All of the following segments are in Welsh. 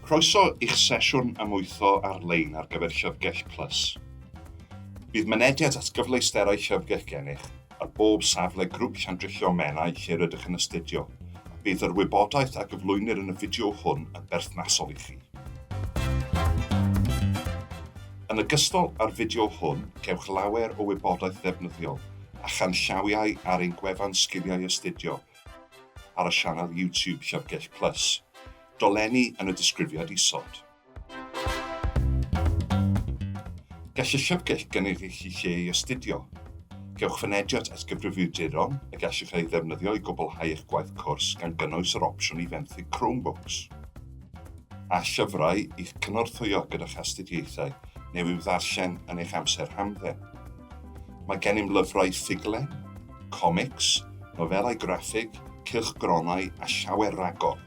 Croeso i'ch sesiwn ymwytho ar-lein ar gyfer Llyfrgell Plus. Bydd mynediad at gyfleusterau llyfrgell gennych ar bob safle Grŵp Llandrillo Menai lle rydych yn astudio, a bydd yr wybodaeth a gyflwynir yn y fideo hwn yn berthnasol i chi. Yn ogystal â'r fideo hwn, cewch lawer o wybodaeth ddefnyddiol a chanllawiau ar ein gwefan Sgiliau Astudio ar y sianel YouTube Llyfrgell Plus. Dolenni yn y disgrifiad isod. Gall y llyfrgell gynnig i chi lle i astudio. Cewch fynediad at gyfrifiaduron y gallwch ei ddefnyddio i gwblhau eich gwaith cwrs gan gynnwys yr opsiwn i fenthyg Chromebooks a llyfrau i'ch cynorthwyo gyda'ch astudiaethau neu i'w ddarllen yn eich amser hamdden. Mae gennym lyfrau ffuglen, comics, nofelau graffig, cylchgronau a llawer rhagor.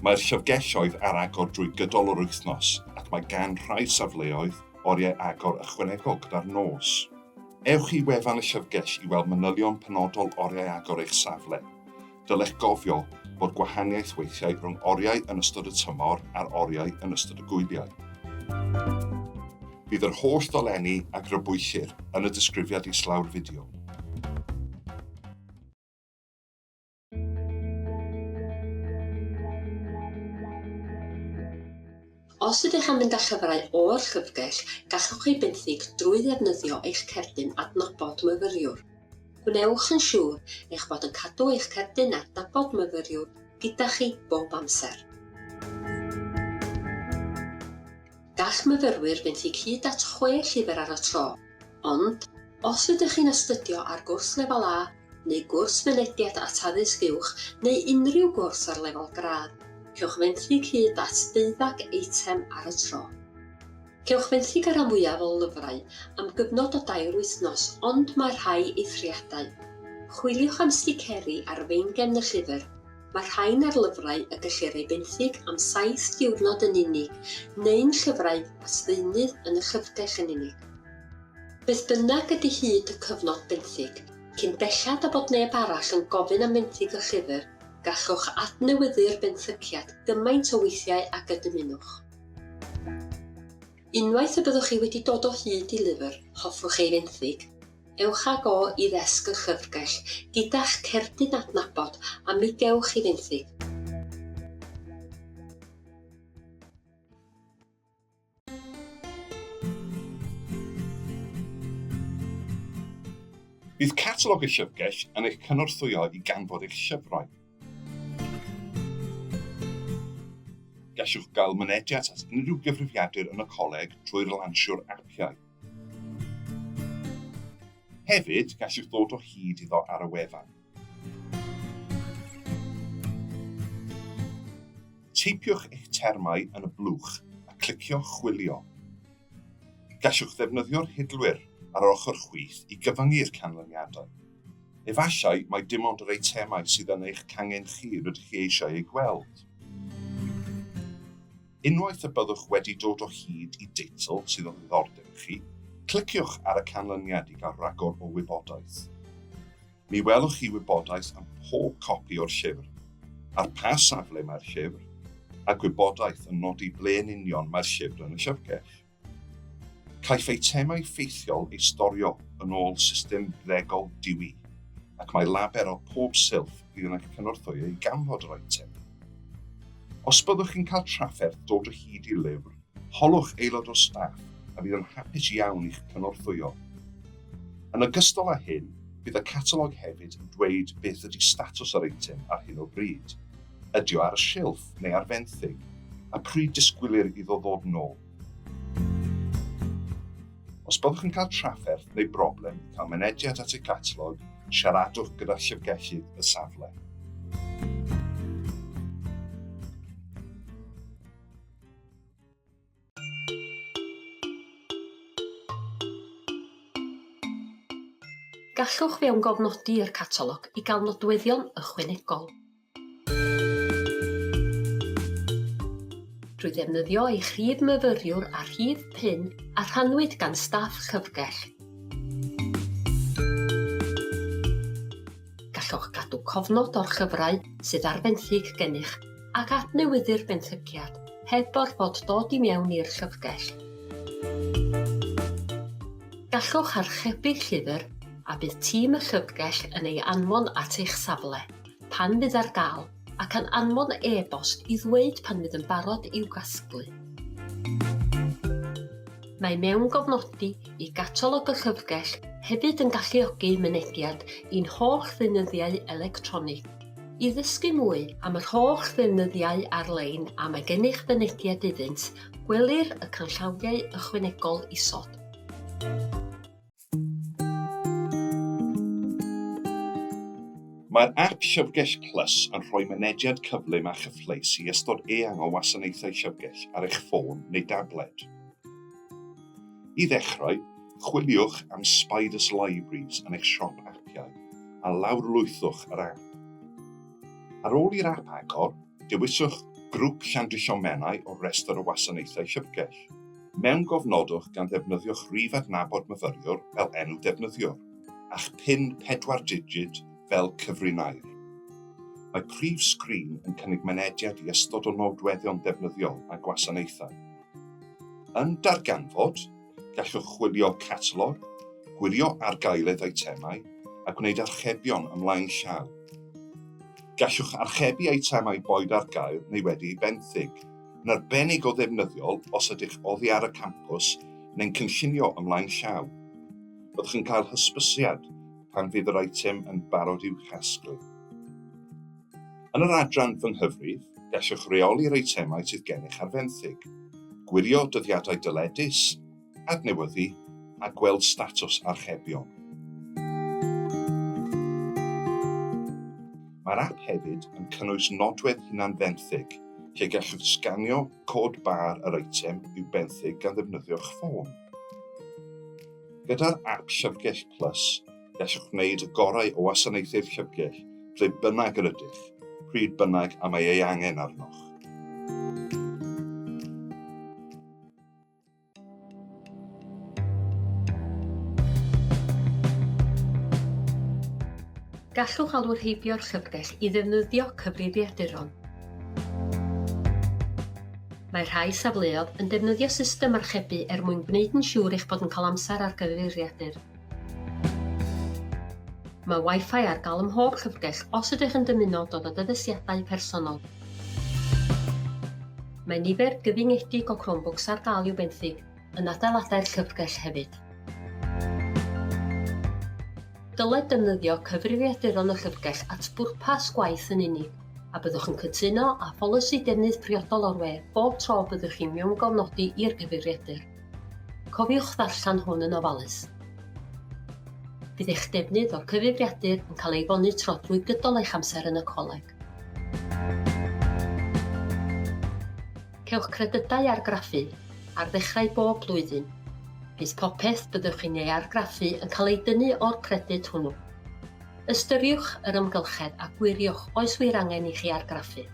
Mae'r llyfrgelloedd ar agor drwy gydol yr wythnos ac mae gan rhai safleoedd oriau agor ychwanegol gyda'r nos. Ewch i wefan y llyfrgell i weld manylion penodol oriau agor eich safle. Dylech gofio bod gwahaniaeth weithiau rhwng oriau yn ystod y tymor a'r oriau yn ystod y gwyliau. Bydd yr holl ddolenni a grybwyllir yn y disgrifiad islaw'r fideo. Os ydych am fynd â llyfrau o'r llyfrgell, gallwch eu benthyg drwy ddefnyddio eich cerdyn adnabod myfyriwr. Gwnewch yn siŵr eich bod yn cadw eich cerdyn adnabod myfyriwr gyda chi bob amser. Gall myfyrwyr fenthyg hyd at chwe llyfr ar y tro, ond, os ydych chi'n astudio ar gwrs Lefel A neu gwrs Mynediad at Addysg Uwch neu unrhyw gwrs ar lefel gradd, cewch fenthyg hyd at deuddeg eitem ar y tro. Cewch fenthyg y rhan fwyaf o lyfrau am gyfnod o dair wythnos ond mae rhai eithriadau. Chwiliwch am sticeri ar feingefn y llyfr, mae rhain ar lyfrau y gellir eu benthyg am saith diwrnod yn unig neu'n llyfrau at ddeunydd yn y llyfrgell yn unig. Beth bynnag ydy hyd y cyfnod benthyg, cyn belled â bod neb arall yn gofyn am fenthyg y llyfr, gallwch adnewyddu'r benthyciad gymaint o weithiau ag y dymunwch. Unwaith y byddwch chi wedi dod o hyd i lyfr hoffwch ei fenthyg, ewch ag o i ddesg y llyfrgell gyda'ch cerdyn adnabod a mi gewch chi fenthyg. Bydd catalog y llyfrgell yn eich cynorthwyo i ganfod eich llyfrau. Gallwch gael mynediad at unrhyw gyfrifiadur yn y coleg drwy'r lansiwr apiau. Hefyd, gallwch ddod o hyd iddo ar y wefan. Teipiwch eich termau yn y blwch a clicio Chwilio. Gallwch ddefnyddio'r hidlwyr ar yr ochr chwith i gyfyngu'r canlyniadau. Efallai mai dim ond yr eitemau sydd yn eich cangen chi rydych chi eisiau eu gweld. Unwaith y byddwch wedi dod o hyd i deitl sydd o ddiddordeb i chi, cliciwch ar y canlyniad i gael rhagor o wybodaeth. Mi welwch chi wybodaeth am pob copi o'r llyfr, ar pa safle mae'r llyfr, a gwybodaeth yn nodi ble yn union mae'r llyfr yn y llyfrgell. Caiff eitemau ffeithiol eu storio yn ôl system ddegol Dewey, ac mae label ar pob silff fydd yn eich cynorthwyo i ganfod yr eitem. Os byddwch chi'n cael trafferth dod o hyd i lyfr, holwch aelod o staff a fydd yn hapus iawn i'ch cynorthwyo. Yn ogystal â hyn, bydd y catalog hefyd yn dweud beth ydy statws yr eitem ar hyn o bryd, ydy o ar y silff neu ar fenthyg, a pryd disgwylir iddo ddod nôl. Os byddwch yn cael trafferth neu broblem i cael mynediad at y catalog, siaradwch gyda llyfrgellydd y safle. Gallwch fewngofnodi i'r catalog i gael nodweddion ychwanegol. Drwy ddefnyddio eich rhif myfyriwr a rhif PIN a rhannwyd gan staff llyfrgell. Gallwch gadw cofnod o'r llyfrau sydd ar fenthyg gennych ac adnewyddu'r benthyciad heb orfod dod i mewn i'r llyfrgell. Gallwch archebu llyfr a bydd tîm y llyfrgell yn ei anfon at eich safle pan fydd ar gael ac yn anfon e-bost i ddweud pan fydd yn barod i'w gasglu. Mae mewngofnodi i gatalog y llyfrgell hefyd yn galluogi mynediad i'n holl ddeunyddiau electronig. I ddysgu mwy am yr holl ddeunyddiau ar-lein a mae gennych fynediad iddynt, gwelir y canllawiau ychwanegol isod. Mae'r ap Llyfrgell Plus yn rhoi mynediad cyflym a chyfleus i ystod eang o wasanaethau llyfrgell ar eich ffôn neu dabled. I ddechrau, chwiliwch am Spiders Libraries yn eich siop apiau a lawrlwythwch yr ap. Ar ôl i'r ap agor, dewiswch Grŵp Llandrillo Menai o restr o wasanaethau llyfrgell. Mewngofnodwch gan ddefnyddio'ch rhif adnabod myfyriwr fel enw defnyddiwr, a'ch pin pedwar digid fel cyfrinair. Mae prif sgrin yn cynnig mynediad i ystod o nodweddion defnyddiol a gwasanaethau. Yn Darganfod, gallwch chwilio catalog, gwirio argaeledd eitemau a gwneud archebion ymlaen llaw. Gallwch archebu eitemau boed ar gael neu wedi eu benthyg, yn arbennig o ddefnyddiol os ydych oddi ar y campws neu'n cynllunio ymlaen llaw. Byddwch yn cael hysbysiad pan fydd yr eitem yn barod i'w chasglu. Yn yr adran Fy Nghyfrif, gallwch reoli'r eitemau sydd gennych ar fenthyg, gwirio dyddiadau dyledus, adnewyddu a gweld statws archebion. Mae'r ap hefyd yn cynnwys nodwedd hunan-fenthyg, lle gallwch sganio cod bar yr eitem i'w benthyg gan ddefnyddio'ch ffôn. Gyda'r ap Llyfrgell Plus, Gallwch wneud y gorau o wasanaethau'r llyfrgell ble bynnag yr ydych, pryd bynnag a mae ei angen arnoch. Gallwch alw heibio'r llyfrgell i ddefnyddio cyfrifiaduron. Mae rhai safleoedd yn defnyddio system archebu er mwyn gwneud yn siŵr eich bod yn cael amser ar gyfrifiadur. Mae Wi-Fi ar gael ym mhob llyfrgell os ydych yn dymuno dod â dyfeisiadau personol. Mae nifer gyfyngedig o Chromebooks ar gael i'w benthyg yn adeiladau'r llyfrgell hefyd. Dylai defnyddio cyfrifiaduron y llyfrgell at bwrpas gwaith yn unig, a byddwch yn cytuno â pholisi defnydd priodol o'r we bob tro byddwch chi'n mewngofnodi i'r cyfrifiadur. Cofiwch ddarllen hwn yn ofalus. Bydd eich defnydd o'r cyfrifiadur yn cael ei fonitro drwy gydol eich amser yn y coleg. Cewch credydau argraffu ar ddechrau bob blwyddyn. Bydd popeth byddwch chi'n ei argraffu yn cael ei dynnu o'r credyd hwnnw. Ystyriwch yr amgylchedd a gwiriwch oes wir angen i chi argraffu.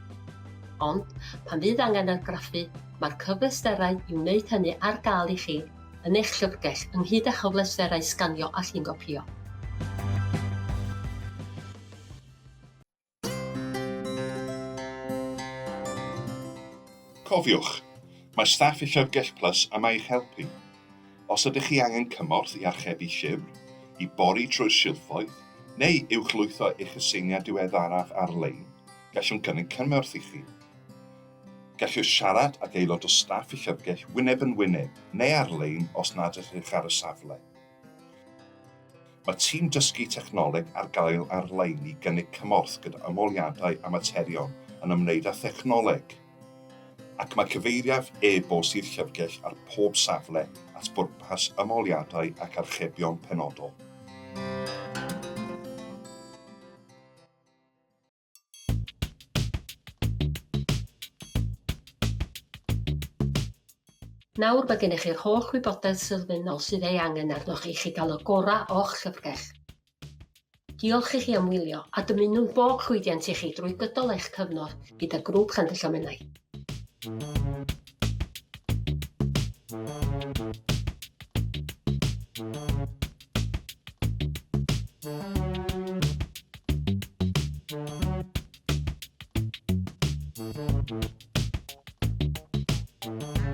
Ond, pan fydd angen argraffu, mae'r cyfleusterau i wneud hynny ar gael i chi yn eich llyfrgell, ynghyd â chyfleusterau sganio a llungopïo. Cofiwch, mae staff y Llyfrgell Plus yma i'ch helpu. Os ydych chi angen cymorth i archebu llyfr, i bori trwy'r silffoedd, neu uwchlwytho eich aseiniad diweddaraf ar-lein, gallwn gynnig cymorth i chi. Gallwch siarad ag aelod o staff y llyfrgell wyneb yn wyneb neu ar-lein os nad ydych ar y safle. Mae tîm dysgu technoleg ar gael ar-lein i gynnig cymorth gyda ymholiadau a materion yn ymwneud â thechnoleg. Ac mae cyfeiriad e-bost i'r llyfrgell ar pob safle at bwrpas ymholiadau ac archebion penodol. Nawr mae gennych chi'r holl wybodaeth sylfaenol sydd ei angen arnoch i chi gael y gorau o'ch llyfrgell. Diolch i chi am wylio a dymunwn bob llwyddiant i chi drwy gydol eich cyfnod gyda Grŵp Llandrillo Menai. Thank you.